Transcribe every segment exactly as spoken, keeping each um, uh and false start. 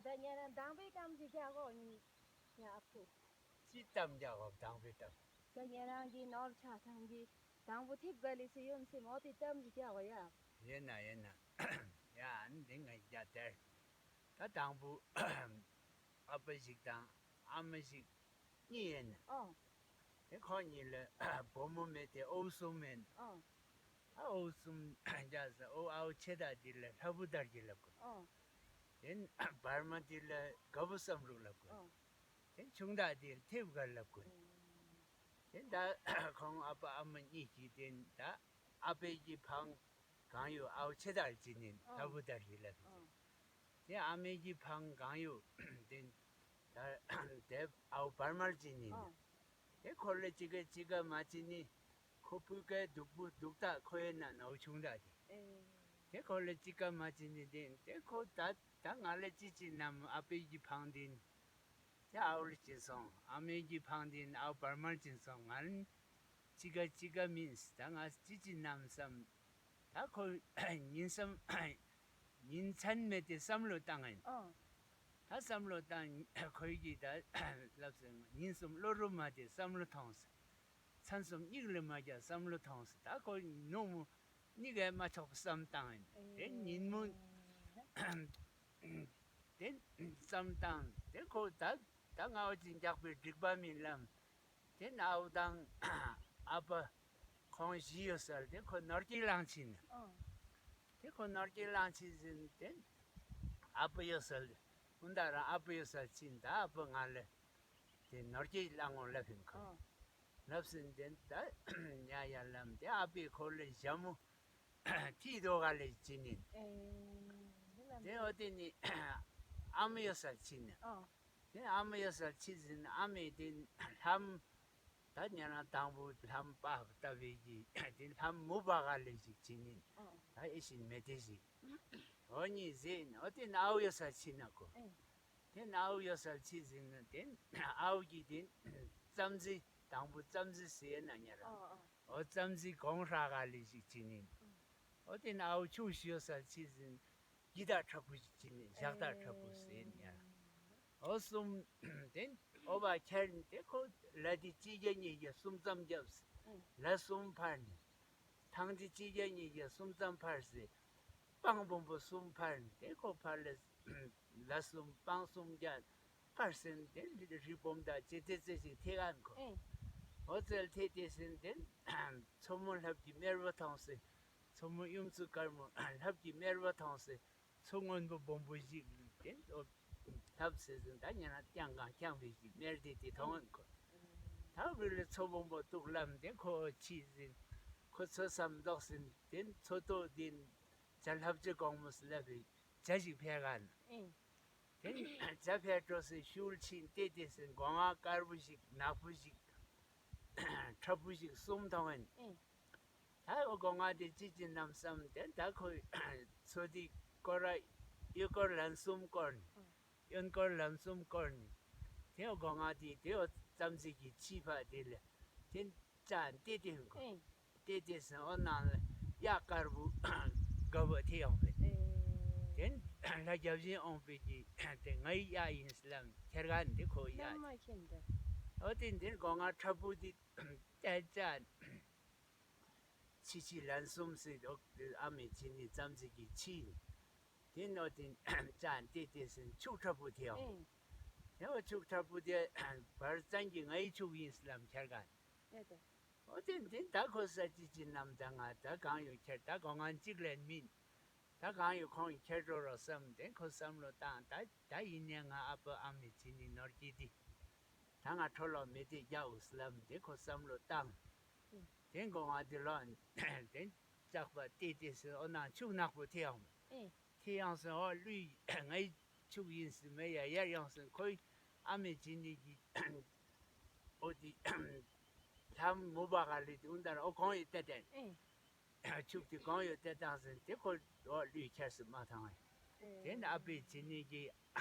ད་ཉེ་རང་དང་པའི་གཏམ་ཅིག་རྒྱག་དགོ་ནི་ཡ་ཨ་ཁུ། ཅི་གཏམ་རྒྱག་དགོ་དང་པའི་གཏམ། ད་ཉེ་རང་གི་ནོར་ཆ་ཚང་གི་དང་པོ་ཐེབས་ག་ལས་སུ་ཡོང་སེམས་འོ་དེ་གཏམ་ཅིག་རྒྱག་དགོ་ཡ། ཡེ་ན་ཡེ་ན། ཡ་ཨ་ནི་འདི་ང་རྒྱ་དེར། ད་དང་པོ་ཨ་པ་ཞིག་དང་ཨ་མ་ཞིག་གཉིས་ཡོད་ན། ཨོ། དེ་ཁོང་གཉིས་ལུ་བུམོ་མེད་དེ་ཨོ་གསུམ་ཡོད་ན། ཨོ། ཨ་ཨོ་གསུམ་རྒྱ་ས་ཨོ་ཨའུ་ཆེ་ད་འདི་ལུ་ལྷ་བུ་དར་གྱི་ལབ་དགོ། ཨོ། དེ་བར་མ་འདི་ལུ་ག་བུ་བསམ་རུག་ལབ་དགོ། ཨོ། དེ་ཆུང་ད་འདི་ཐེབས་ག་ལབ་དགོ། ཨོ། དེ་ད་ཁོང་ཨ་པ་ཨ་མ་གཉིས་ཀྱིས་དེ་ད་ཨ་པའི་གི་ཕང་གང་ཡོད་ཨའུ་ཆེ་དར་ཅིག་ནི་ཨོ། ལྷ་བུ་དར་གྱི་ལབ་ཨོ། དེ་ཨ་མའི་གི་ཕང་གང་ཡོད་དེ་ད་དེ་ཨའུ་བར་མར་ཅིག་ནི་ཨོ། དེ་ཁོ་ལུ་ཅི་ག་ཅི་ག་མ་ཅིག་ནི་ཁོ་ཕུ་ག་སྡུག་པོ་སྡུག་ད་ཁོ་ཡེ་ན་ནོ་ཆུང་ད་དེ། ཨེ། དེ་ཁོ་ལུ་ཅི་ག་མ་ཅིག་ནི་དེ་དེ་ཁོ་ད་ད་ང་ལུ་ཅི་ཅིག་ནམ་ཨ་པའི་གི་ཕང་དེ་དེ་ཨའུ་ལུ་ཅིག་སོང་། ཨ་མའི་གི་ཕང་དེ་ཨའུ་བར་མར་ཅིག་སོང་། ང་ལུ་ཅི་ག་ཅི་ག་མིན་ད་ང་ཅི་ཅིག་ནམ་བསམ། ད་ཁོ་ཉིན་བསམ་ཉིན་མཚན་མེད་དེ་བསམ་བློ་བཏང་ཡིན། ཨོ། ད་བསམ་བློ་བཏང་ཁོ་གིས་ད་ལབ་སོང་། ཉིན་གསུམ་བློ་རུ་མ་དེ་བསམ་བློ་ཐོངས། མཚན་གསུམ་གཉིད་ལས་མ་རྒྱབ་བསམ་བློ་ཐོངས། ད་ཁོ་ནུབ་མོ་གཉིད་ག་མ་ཆོག་བསམ་བཏང་ཡིན། དེ་ཉིན་མོ་དེ་བསམ་བཏང་དེ་ཁོ་ད་ད་ང་བ་ཅིན་རྒྱག་པའི་འགྲིག་པ་མིན་ལམ། དེ་ཨའུ་དང་ཨ་པ་ཁོང་བཞི་ཡོད་ས་ལུ་དེ་ཁོ་ནོར་སྐྱིད་ལང་ཕྱིན། ཨོ། དེ་ཁོ་ནོར་སྐྱིད་ལང་ཕྱིན་ཟིན་དེ་ཨ་པ་ཡོད་ས་ལུ་ཨུན་ད་ར་ཨ་པ་ཡོད་ས་ཕྱིན་ད་ཨ་པ་ང་ལུ་དེ་ནོར་སྐྱིད་ལང་འོང་ལབ་ཕིན་ཁོ། ཨོ། ལབ་ཟིན་དེ་ད་ཡ་ཡ་ལམ་དེ་ཨ་པའི་ཁོ་ལུ་ཞྭ་མོ་ཐིག་རྡོ་ག་ལས་བྱིན་ནི། ཨེ། དེ་ཨོ་དེ་ནི་ཨ་མ་ཡོད་ས་ཕྱིན་ནི། ཨོ། དེ་ཨ་མ་ཡོད་ས་ཕྱིན་ཟིན་ཨ་མས་དེ་ལྷམ་ད་ཉེ་རང་དང་པོ་ལྷམ་པ་བཏབ་པའི་གི་དེ་ལྷམ་མུ་པ་ག་ལས་ཅིག་བྱིན་ནི། ཨོ། ད་ཨེ་ཤིན་མེད་དེ་ཞིག་ཨོ་ཉི་ཟེར་ནི། ཨོ་དེ་ཨའུ་ཡོད་ས་ཕྱིན་ན་ཁོ། ཨེ། དེ་ཨའུ་ཡོད་ས་ཕྱིན་ཟིན་ན་དེ་ཨའུ་གིས་དེ་ཙམ་ཟི་དང་པོ་ཙམ་ཟི་ཟེར་ན་ཉེ་རང་། ཨོ་ཨོ། ཨོ་ཙམ་ཟི་གོང་ཧྲ་ག་ལས་ཅིག་བྱིན་ནི། ཨོ་དེ་ཨའུ་ཆུང་ཤོས་ས་ཕྱིན་ཟིན་གི་དར་ཁྲ་བུ་ཅིག་བྱིན་ནི་ཞག་དར་ཁྲ་བུ་ཟེར་ཉེ་རང་། ཨོ་གསུམ་དེ་ཨོ་བ་ཁྱེར་ནི་དེ་ཁོ་ལ་དེ་གཅིག་བརྒྱ་གཉིས་བརྒྱ་གསུམ་ཙམ་རྒྱབ་ཟིན། ཨེ། ལ་གསུམ་ཕར་ནི། ཐང་དེ་གཅིག་བརྒྱ་གཉིས་བརྒྱ་གསུམ་ཙམ་ཕར་ཟིན། སྤང་སྦོམ་པོ་གསུམ་ཕར་ནི་དེ་ཁོ་ཕར་ལས་ལ་གསུམ་སྤང་གསུམ་བརྒྱ་ཕར་ཟིན་དེ་རི་སྦོམ་དང་ཅི་ཏེ་ཙེ་ཅིག་ཐེག་ག་ནི་ཁོ། ཨེ། ཨོ་ཙལ་ཐེག་དེ་ཟིན་དེ་མཚོ་མོ་ལྷབ་ཀྱི་མེར་བ་ཐོང་སེ་མཚོ་མོ་ཡུམ་ཚུ་དཀར་མོ་ལྷབ་ཀྱི་མེར་བ་ཐོང་སེ་མཚོ་སྔོན་པོ་སྦོམ་པོ་ཞིག་དེ་ཨོ་ལྷབ་སེ་ཟིན་ད་ཉེ་རང་ལྟེང་གང་ཁྱང་བའི་ཞིག་མེར་དེ་དེ་ཐོང་ནི་ཁོ། ད་བི་ལས་མཚོ་སྦོམ་པོ་ཏུག་ལམ་དེ་ཁོ་ཕྱིན་ཟིན་ཁོ་མཚོ་མཚམས་ལོག་ཟིན་དེ་མཚོ་ཏོ་དེ་བྱ་ལྷབ་ཅིག་གོང་མོ་སི་ལ་བའི་བྱ་ཞིག་ཕེ་ག་ནི། ཨེ། དེ་བྱ་ཕེ་འགྲོ་སེ་ཤུལ་ཕྱིན་ཏེ་དེ་སེ་སྒོ་ང་དཀར་པོ་ཞིག་ནག་པོ་ཞིག་ཁྲ་བུ་ཞིག་གསུམ་ཐོང་ཡིན། ཨེ། ད་ཨོ་སྒོ་ང་དེ་ཅི་ཅི་ནམ་བསམ་དེ་ད་ཁོ་མཚོ་དེ་སྐོར་ར་གཡས་སྐོར་ལན་གསུམ་སྐོར་ནི། ཨེ། གཡོན་སྐོར་ལན་གསུམ་སྐོར་ནི། དེ་ཨོ་སྒོ་ང་དེ་དེ་ཨོ་ཙམ་ཟི་གི་ཕྱི་ཕ་དེ་ལས་དེ་ཅ་ཏེ་ཏེ་ཧུན་ཁོ། ཨེ། ཏེ་ཏེ་སེ་ཨོ་ནང་ལས་གཡག་དཀར་པོ་ག་བོ་ཐེ་ཡོང་པས། ཨེ། དེ་ལྷ་རྒྱབ་བཞིན་འོང་པའི་གི་དེ་ངའི་གཡག་ཨིན་སི་ལམ་ཁྱེར་ག་ནི་དེ་ཁོ་གཡག། ནམ་མཁྱེན་ཏེ། ཨོ་དེ་དེ་སྒོ་ང་ཁྲ་བུ་དེ་ཏེ་ཅ་ཕྱི་ཕྱི་ལན་གསུམ་སེ་ཨོ་ཨ་མས་བྱིན་ནི་ཙམ་ཟི་གི་ཕྱི་ནི། དེ་ནོ་དེ་ཅ་ཏེ་ཏེ་སེ་ཕྱུགས་ཁྲ་བུ་ཐེ་ཡོང་། ཨེ། དེ་ཨོ་ཕྱུགས་ཁྲ་བུ་དེ་བར་ཙན་གྱི་ངའི་ཕྱུགས་ཨིན་སི་ལམ་ཁྱེར་ག་ནི། ཨེ་ཏེ། ཨོ་དེ་དེ་ད་ཁོ་ས་ཅི་ཅི་ནམ་ད་ང་ད་གང་ཡོད་ཁྱེར་ད་སྒོ་ང་གཅིག་ལས་མིན། ད་གང་ཡོད་ཁོང་ཁྱེར་འགྲོ་རོགས་བསམ་དེ་ཁོ་བསམ་བློ་བཏང་ད་ད་ཡིན་ནས་ང་ཨ་པ་ཨ་མས་བྱིན་ནི་ནོར་གྱི་དེ་ད་ང་འཕྲོ་ལོག་མི་དེ་རྒྱག་འོང་སི་ལམ་དེ་ཁོ་བསམ་བློ་བཏང་། ཨེ། དེ་སྒོ་ང་དེ་ལོ་དེ་ལྕགས་པ་ཏེ་ཏེ་སེ་ཨོ་ནང་ཕྱུགས་ནག་པོ་ཐེ་ཡོང་། ཨེ། ཐེ་ཡོང་སེ་ཨོ་ཀླུའི་ངའི་ཕྱུགས་ཨིན་སི་མེ་ཡ་ཡར་ཡོང་སེ་ཁོའི་ཨ་མས་བྱིན་ནི་གི་ཨོ་དེ་ལྷམ་མུ་བ་ག་ལི་དེ་ཨུན་ད་ར་ཨོ་གོང་ཡོད་ཏེ་ཏེ། ཨེ། ཕྱུགས་དེ་གོང་ཡོད་ཏེ་བཏང་སེ་དེ་ཁོ་ཨོ་ཀླུའི་ཁྱེར་སེ་མ་ཐོང་ཨེ། ཨེ། དེ་ནི་ཨ་པས་བྱིན་ནི་གི་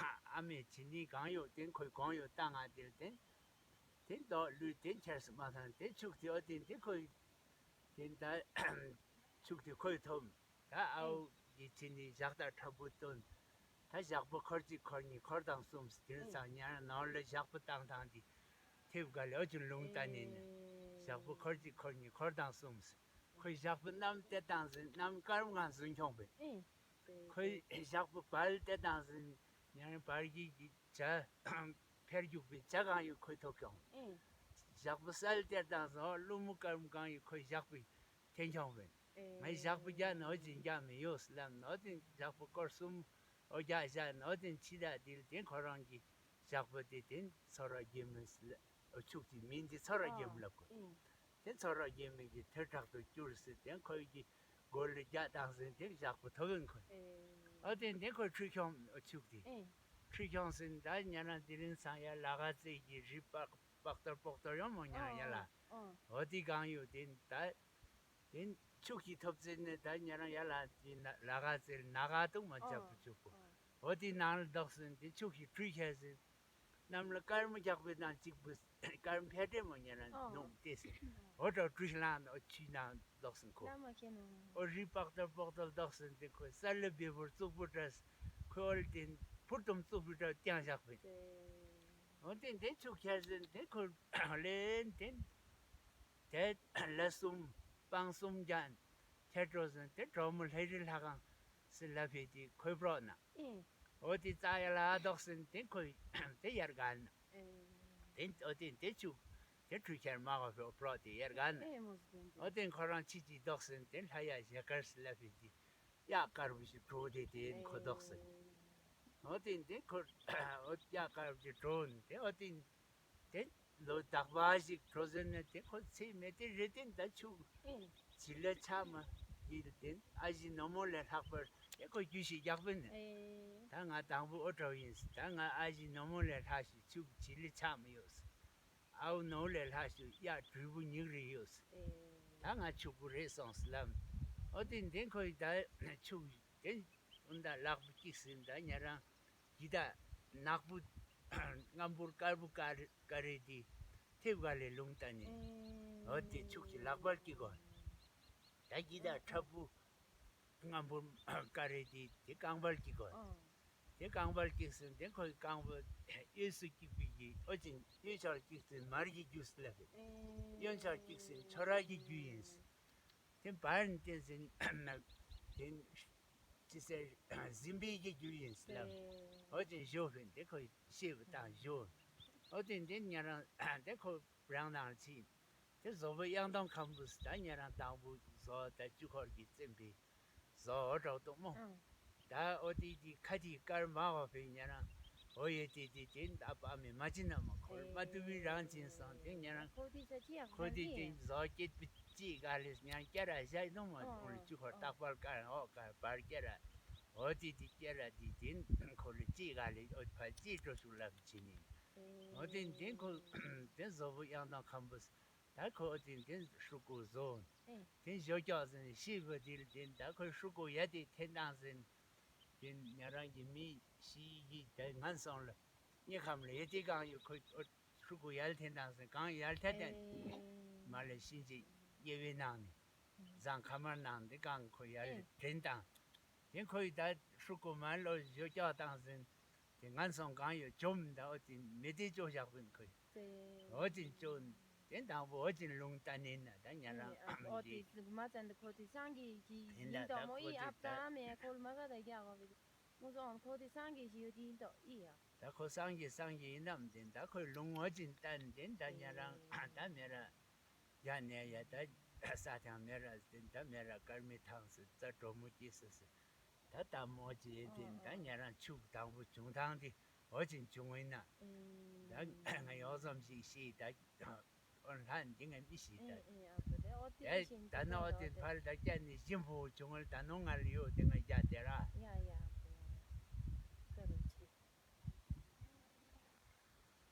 ཨ་མས་བྱིན་ནི་གང་ཡོད་དེ་ཁོའི་གོང་ཡོད་བཏང་ང་དེ་དེ་དེ་ཨོ་ཀླུའི་དེ་ཁྱེར་སེ་མ་ཐོང་དེ་ཕྱུགས་དེ་ཨོ་དེ་དེ་ཁོའི་དེ་ད་ཕྱུགས་དེ་ཁོའི་ཐོབ། ད་ཨའུ་གིས་བྱིན་ནི་ཞག་དང་ཁྲ་བུ་སྟོན། ད་ཞག་པོ་འཁོར་གཅིག་འཁོར་གཉིས་འཁོར་དང་གསུམ་ཟེར་དེ་རིང་ཨེ་སང་ཉ་ནོར་ལ་ཞག་པོ་བཏང་ཐངས་འདི་ཐེབས་ག་ལས་ཨོ་ཅིག་ལུང་བསྟན་ནི་ནི། ཞག་པོ་འཁོར་གཅིག་འཁོར་གཉིས་འཁོར་དང་གསུམ་ཟེར། ཁོའི་ཞག་པོ་གནམ་སྟེ་བཏང་ཟིན་གནམ་སྐརམ་གང་བཟུང་ཁྱོང་པས། ཨེ་ཁོའི་ཞག་པོ་བལ་སྟེ་བཏང་ཟིན་ཉ་རང་བལ་གྱི་གི་བྱ་ཕེར་རྒྱུག་པའི་བྱ་གང་ཡོད་ཁོའི་ཐོབ་ཁྱོང་། ཨེ་ཞག་པོ་གསལ་སྟེ་བཏང་ཟིན་ཨོ་ཀླུ་མོ་སྐརམ་གང་ཡོད་ཁོའི་ཞག་པོའི་འཐེན་ཁྱོང་པས། ཨེ་ངའི་ཞག་པོ་རྒྱག་ནོ་ཅིག་རྒྱག་མི་ཡོད་ལམ་ནོ་དེ་ཞག་པོ་སྐོར་གསུམ་ཨོ་རྒྱག་བཞག་ནོ་དེ་ཕྱི་ཟླ་འདིར་དེ་ཁོ་རང་གི་ཞག་པོ་དེ་དེ་ཚོ་ར་རྒྱལ་མོ་ལ་ཨོ་ཕྱུག་དེ་མིང་དེ་ཚོ་ར་རྒྱལ་མོ་ལབ་དགོས། དེ་ཚོ་ར་རྒྱལ་མོ་གི་ཐོད་ཁྲག་ཏུ་གྱུར་ཟེར་དེ་ཁོའི་གི་མགོ་ལ་རྒྱག་བཏང་ཟིན་དེ་ཞག་པོ་ཐོབ་ཡོང་ཁོ། ཨོ་དེ་དེ་ཁོའི་ཁྲུས་ཁྱོང་ཨོ་ཕྱུག་དེ་ཁྲུས་ཁྱོང་ཟིན་ད་ཉ་རང་དེ་རིང་སང་ཡ་ལ་ག་རྩེ་གི་རི་པག་པག་ཏོར་པོག་ཏོར་ཡོང་མོ་ཉ་རང་ཡ་ལ། ཨོ་དེ་གང་ཡོད་དེ་ད། དེ་ཕྱུག་གི་ཐོབ་ཚེ་ནི་ད་ཉ་རང་ཡ་ལ་དེ་ན་ལ་ག་རྩེ་ན་ག་དུང་མ་ཅབ་པོ་ཕྱུག་པོ། ཨོ་དེ་ནང་ལ་འདོགས་ཟིན་དེ་ཕྱུག་གི་ཁྲུས་ཁྱེར་ཟིན། གནམ་ལ་སྐརམ་རྒྱག་པའི་ནང་གཅིག་པུ་སྐརམ་ཕལ་སྐྲེ་མོ་ཉ་རང་ནོམ་ཏེ་ཟིན། ཨོ་དྲོ་ཁྲུས་ལང་ཨོ་ཆུའི་ནང་འདོགས་ཟིན་ཁོ། ཨོ་རི་པག་ཏོར་པོག་ཏོར་འདོགས་ཟིན་དེ་ཁོ་ས་ལ་བེ་བུར་བཙུགས་པུ་དྲས། ཁོ་ཨོལ་དེ་ཕུར་དུམ་བཙུགས་པུ་དྲས་བརྐྱང་བཞག་པས། ཨོ་དེ་དེ་ཕྱུག་ཁྱེར་ཟིན་དེ་ཁོ་ལེན་དེ། དེ་ལ་གསུམ་སྤང་གསུམ་ཀྱང་ཁྱེར་འགྲོ་ཟིན་དེ་གྲོགས་མོ་ལྷ་རི་ལྷ་ཁང་ཟེར་ལ་ཕེ་དེ་ཁོའི་པྲོག་ན། ཨོ་དེ་རྩ་ཡ་ལ་འདོགས་ཟིན་དེ་ཁོའི་དེ་ཡར་ག་ན། དེ་ཨོ་དེ་དེ་ཕྱུག་དེ་ཁྲུས་ཁྱེར་མ་གོ་ཕེ་པྲོག་དེ་ཡར་ག་ན། ཨོ་དེ་ཁོ་རང་ཕྱི་ཅིག་འདོགས་ཟིན་དེ་ལྷ་ཡ་ཞལ་དཀར་ཟེར་ལ་ཕེ་དེ་གཡག་དཀར་པོ་ཞིག་འགྲོ་དེ་དེ་ཁོ་འདོགས་ཟིན། ཨོ་དེ་དེ་ཁོ་ཨོ་གཡག་དཀར་པོ་ཞིག་འགྲོ་དེ་ཨོ་དེ། དེ་ལོ་དག་པ་ཞིག་འགྲོ་ཟེར་ན་དེ་ཁོ་ཚེ་མེད་དེ་རེ་ཏེན་ད་ཕྱུག་བྱི་ལ་ཆགས་མ་གི་དེ་ཨ་ཞེ་ནོར་མོ་ལས་ལྷག་པར་དེ་ཁོ་རྒྱུད་བཞི་རྒྱག་པས་ནི། ད་ང་དང་པོ་ཨོ་དྲོ་ཡིན། ད་ང་ཨ་ཞེ་ནོར་མོ་ལས་ལྷག་ཤོས་ཕྱུག་བྱི་ལ་ཆགས་མ་ཡོད། ཨའུ་ནོར་ལས་ལྷག་ཤོས་གཡག་དྲིལ་བུ་ཉིག་རེ་ཡོད། ད་ང་ཕྱུག་པོ་རེད་སོང་ཟེར་ལམ། ཨོ་དེ་དེ་ཁོ་ཡི་ད་ཕྱུག་དེ་ཨུན་ད་ལག་པ་གཅིག་ཟིན་ད་ཉ་རང་གི་ད་ནག་པོ་སྔམ་པོར་དཀར་པོ་དཀར་དཀར་རེ་དེ་ཐེབས་ག་ལས་ལུང་བསྟན་ནི། ཨོ་དེ་ཕྱུག་གི་ལག་པར་གྱི་གོ། ད་གི་ད་ཁྲ་བོ་སྔམ་པོར་དཀར་རེ་དེ་དེ་རྐང་པར་གྱི་གོ། དེ་རྐང་པར་གྱི་ཟིན་དེ་ཁོའི་རྐང་པ་གཡས་སུ་གྱི་བི་གི་ཨོ་ཅིན་གཡོན་ཕྱོགས་གྱི་ཟིན་མར་གྱི་རྒྱུ་ཟེར་ལབ་པས། གཡོན་ཕྱོགས་གྱི་ཟིན་ཁྲོ་ར་གི་རྒྱུ་ཡིན། དེ་བར་ནི་བསྟན་ཟིན་དེ་ཅི་ཟེར་གཟིམ་པའི་གི་རྒྱུ་ཡིན་ལབ། ཨོ་དེ་ཞོ་ཕན་དེ་ཁོ་ཤེས་པ་དང་ཞོ། ཨོ་དེ་དེ་ཉ་རང་དེ་ཁོ་རང་ནང་ཕྱིན། དེ་བཟོ་བོ་གཡང་སྟོན་ཁམ་བུ་ད་ཉ་རང་དང་པོ་བཟོ་ད་བཅུ་འཁོར་གྱི་བཙེམ་པའི་བཟོ་འོ་དྲོ་གཏོང་མོ། ད་ཨོ་དེ་དེ་ཁ་དེ་དཀར་མ་བ་ཕན་ཉ་རང་ཨོ་ཡེ་དེ་དེ་དེ་ད་པ་མི་མ་ཅི་ན་མ་ཁོར་མ་ཏུ་བི་རང་ཅིན་སང་དེ་ཉ་རང་ཁོ་དེ་ས་ཅི་ཡང་ཁོ་དེ་ཁ་དེ་གི་བཟོ་སྐྱེད་པའི་ཅི་ག་ལས་ཉ་སྐྱ་ར་ཞའི་ནུ་མ་ཨོ་ཨོ་ལུ་ཅི་ཁོ་ཨོ་རྟག་པར་དཀར་ཨོ་དཀར་བར་སྐྱ་ར་ཨོ་དེ་དེ་སྐྱ་ར་དེ་དེ་ཁོ་ལུ་ཅི་ག་ལས་ཨོ་ཕ་ཅི་འགྲོ་ཤུགས་ལབ་ཅི་ནི། ཨོ་དེ་དེ་ཁོ་དེ་བཟོ་བོ་གཡང་སྟོན་ཁམ་བུ་ད་ཁོ་དེ་དེ་ཧྲུ་ཀུ་བཟོ། དེ་ཞོ་སྐྱོག་ཟིན་ཤི་བ་དེ་དེ་ད་ཁོ་ཧྲུ་ཀུ་ཡ་དེ་འཐེན་དང་ཟིན། དེ་ཉ་རང་གི་མི་ཤི་གི་དེ་ངན་སོང་ལ་དམྱལ་ཁམས་ལ་ཡ་དེ་གང་ཡོད་ཁོ་ཧྲུ་ཀུ་ཡལ་འཐེན་དང་ཟིན་གང་ཡལ་ཐད་དེ་མ་ལས་གཤིན་རྗེ་དམྱལ་བའི་ནང་ནས་ཟངས་ཁ་མར་ནང་དེ་གང་ཁོ་ཡལ་འཐེན་དང་། དེ་ཁོ་ཡི་ད་ཧྲུ་ཀུ་མ་ལོ་ཞོ་སྐྱོག་དང་ཟིན། དེ་ངན་སོང་གང་ཡོད་བཅོམ་ད་ཨོ་དེ་མེ་དེ་བཅོ་བཞག་པིན་ཁོ་ཡི། ཨོ་དེ་བཅོ་དེ་དང་པོ་ཨོ་དེ་ལུང་བསྟན་ནི་ན་ད་ཉ་རང་ཨོ་དེ་མ་ཙན་དེ་ཁོ་དེ་སངས་རྒྱས་ཀྱི་ཡིན་ད་མོ་ཡི་ཨབ་ཙམ་མེ་ཁོ་ལ་མ་ག་ད་རྒྱ་གོ་བི་མོ་ཟོང་ཁོ་དེ་སངས་རྒྱས་ཀྱི་ཡོད་དེ་ཡིན་ཏོ་ཨི་ཡ། ད་ཁོ་སངས་རྒྱས་སངས་རྒྱས་ཡིན་ནམ་དེ་ད་ཁོའི་ལུང་ཨོ་དེ་བསྟན་དེ་ད་ཉ་རང་ད་མེ་ར་ཡ་ནས་ཡ་ད་ས་ཐང་མེ་ར་དེ་ད་མེ་ར་དཀར་མེ་ཐང་སི་ད་གྲོ་མོ་སྐྱེས་སི་སི། ད་ད་མོ་ཅི་དེ་ད་ཉ་རང་ཕྱུག་དང་པོ་བྱུང་ཐང་དེ་ཨོ་ཅིན་བྱུང་ཡིན་ན། ད་ང་ཡོག་ཙམ་ཞིག་ཤེས་ད་ཨོ་ལྷན་འདི་ང་མི་ཤེས་ད། ད་ན་ཨོ་དེ་ཕར་ད་སྐྱ་ནི་ཞིམ་པོ་བྱུང་ལ་ད་ནོ་ང་ལ་ཡོད་དེ་ང་རྒྱ་དེ་ར།